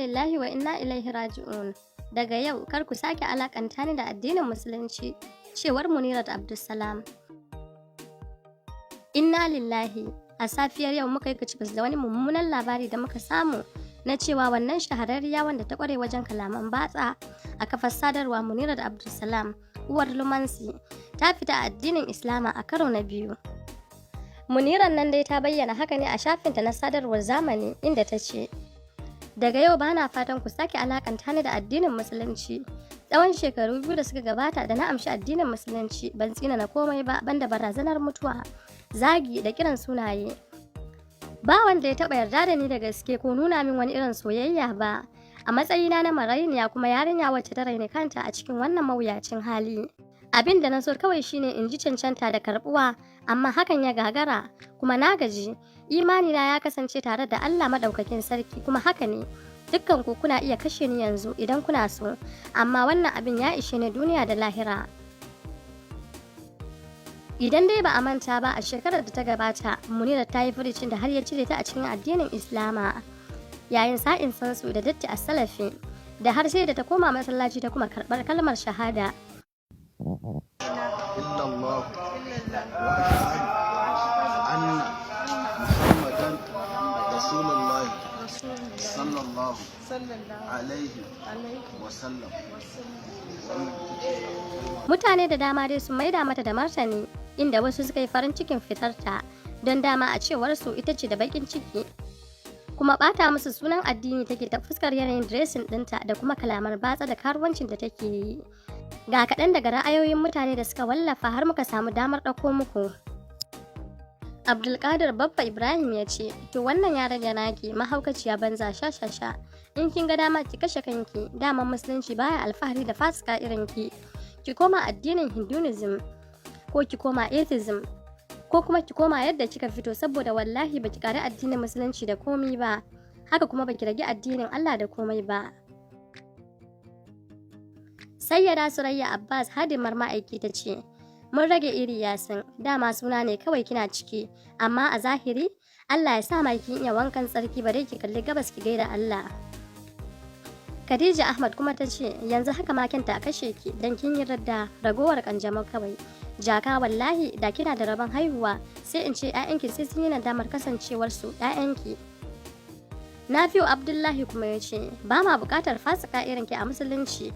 Lillahi wa inna ilaihi raji'un. Daga yau kar ku sake alakanta ni da addinin Musulunci, cewar Munirat Abdulsalam. Inna lillahi, a safiyar yau muka yi kicibis da wani mummunan labari da muka samu na cewa wannan shahararriya wanda ta kware wajen kalaman batsa a kafar sadarwa, Munirat Abdulsalam, uwar Lumansi, ta fita a addinin Islama a karo na biyu. Muniran nan dai ta bayyana haka ne a shafinta na sadarwar zamani, inda ta ce, "Daga yau bana fatan ku sake alakanta ni da addinin Musulunci. Tsawon shekaru 2 da suka gabata da na amshi addinin Musulunci, ban tsina na komai ba banda barazanar mutuwa, zagi da kiran sunaye. Ba wanda ya taba yarda da ni da gaske ko nuna min wani irin soyayya ba. A matsayina na marainiya kuma yarinya wacce ta raini kanta a cikin wannan mawuyacin hali. Abin da na so kawai shine in ji cancanta da karbuwa, amma hakan ya gagara, kuma na gaji. Imanina ya kasance tare da Allah Madaukakin Sarki, kuma haka ne. Dukkan ku kuna iya kashe ni yanzu idan kuna so, amma wannan abin ya ishe ni duniya da lahira." Idan dai ba a manta ba, a shekarar da ta gabata Munira ta yi furicin da har ya cire ta a cikin addinin Islama yayin sa'in sansu da Datti a Salafi, da har sai da ta koma masallaci ta kuma karɓar kalmar shahada. إلا الله وأشهد أن محمدا رسول الله صلى الله عليه وسلم. Mutane da dama dai sun maida mata da martani, inda wasu suka yi farin cikin fitarta, don dama a cewar su ita ce da bakin ciki. Kuma bata musu sunan addini take ta fuskar yanayin dressing ɗinta da kuma kalamar batsa da karuwancin da take yi. Ga kaɗan daga ra'ayoyin mutane da suka wallafa har muka samu damar ɗauko muku. Abdulkadir Babba Ibrahim ya ce, "To, wannan ya rage naki, mahaukaciya banza, sha sha sha. In kin ga dama ki kashe kanki, daman Musulunci baya alfahari da fasika irin ki. Ki koma addinin Hinduism ko ki koma atheism ko kuma ki koma yadda kika fito, saboda wallahi baki kare addinin Musulunci da komai ba. Haka kuma baki rage addinin Allah da komai ba." Sayyada Surayya Abbas, hadimar ma'aiki, ta ce, "Mun rage iri yasin, dama suna ne kawai kina ciki, amma a zahiri Allah ya sa ma kin iya wankan tsarki bare ki kalli gabas ki gaida Allah." Khadija Ahmad kuma ta ce, "Yanzu haka ma kenta a kashe ki dan kin yi radda, ragowar kanjamau kawai. Jaka, wallahi da kina da rabon haihuwa sai in ce 'ya'yanki sai sun yi nadamar kasancewar su 'ya'yanki." Nafi'u Abdullahi kuma ya ce, "Ba ma bukatar fasika irin ki a Musulunci."